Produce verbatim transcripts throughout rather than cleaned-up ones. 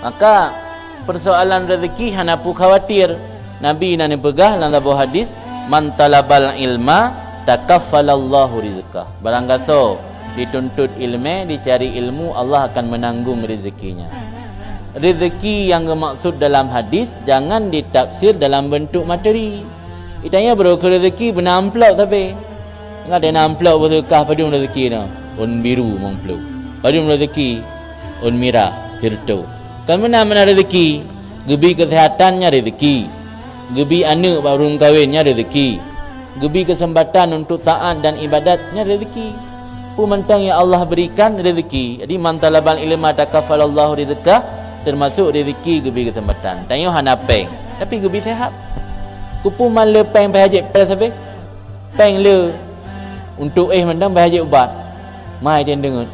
Maka, persoalan rezeki hana peue khawatir. Nabi na neupeugah lam saboh hadis, "Man talabal ilma takaffalallahu rizqah." Barang gasoe dituntut ilmé, dicari ilmu, Allah akan menanggung rezekinya. Rezeki nyang geumaksud dalam hadis jangan ditafsir dalam bentuk materi. Itanyoe brôke rezeki beuna amplop sabe. Ingat, na amplop beuseudeukah, padum rezeki na? Ôn biru meuamplop. Padum rezeki? Ôn mirah, sirto. Kan meunan-meunan rezeki. Geubi keuseuhatan nyan rezeki. Geubi aneuëk bak ureuëng kawen nyan rezeki. Geubi keuseumpatan untuk taat dan ibadat nyan rezeki. Peue mantong nyang Allah berikan rezeki. Jadi, "Man talabal ilma takaffalallahu rizqah," termasuk rezeki geubi keuseumpatan. Tanyoe hana péng, tapi geubi sehat. Keupeue man le péng payah jép payah sabe? Péng le untuk éh mantong payah jép ubat. Mai tem deungeut.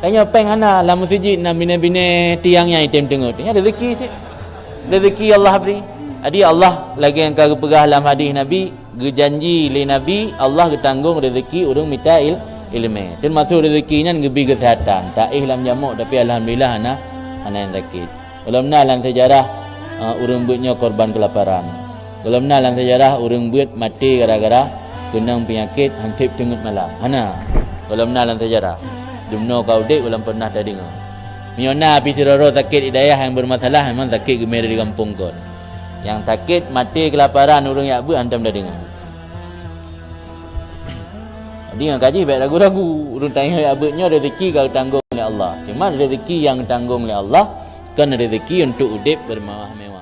Tanyoe péng hana, lam meuseujid na binéh-binéh tiang nyang item teungeut. Nyan rezeki cit. Rezeki Allah bri. Jadi, Allah lagée nyang ka geupeugah lam hadis Nabi, geujanji lé Nabi, Allah geutanggong rezeki ureuëng mita il-, ileumé. Teumasok rezeki nyan geubi keuseuhatan. Taéh lam jamok, tapi alhamdulillah hana, hana nyang sakét. Gohlom na lam seujarah, eh, ureuëng beuet nyoe korban keulaparan. Gohlom na lam seujarah ureuëng beuet maté gara-gara keunong peunyakét, han sép teungeut malam. Hana. Gohlom na lam seujarah. Dumnoe ka udeb gohlom pernah tadeungoe. Meunyoe na pih sidroe-droe sakét di dayah nyang bermasalah, memang sakét geumé di gampông kon. Nyang sakét maté keulaparan ureuëng jak beuet hantom tadeungoe. Jadi, ngon ka jih bék ragu-ragu. Ureuëng tanyoe jak beuet nyoe rezeki ka geutanggong lé Allah. Cuman, rezeki nyang geutanggong lé Allah kon rezeki untuk udeb bermewah-mewah.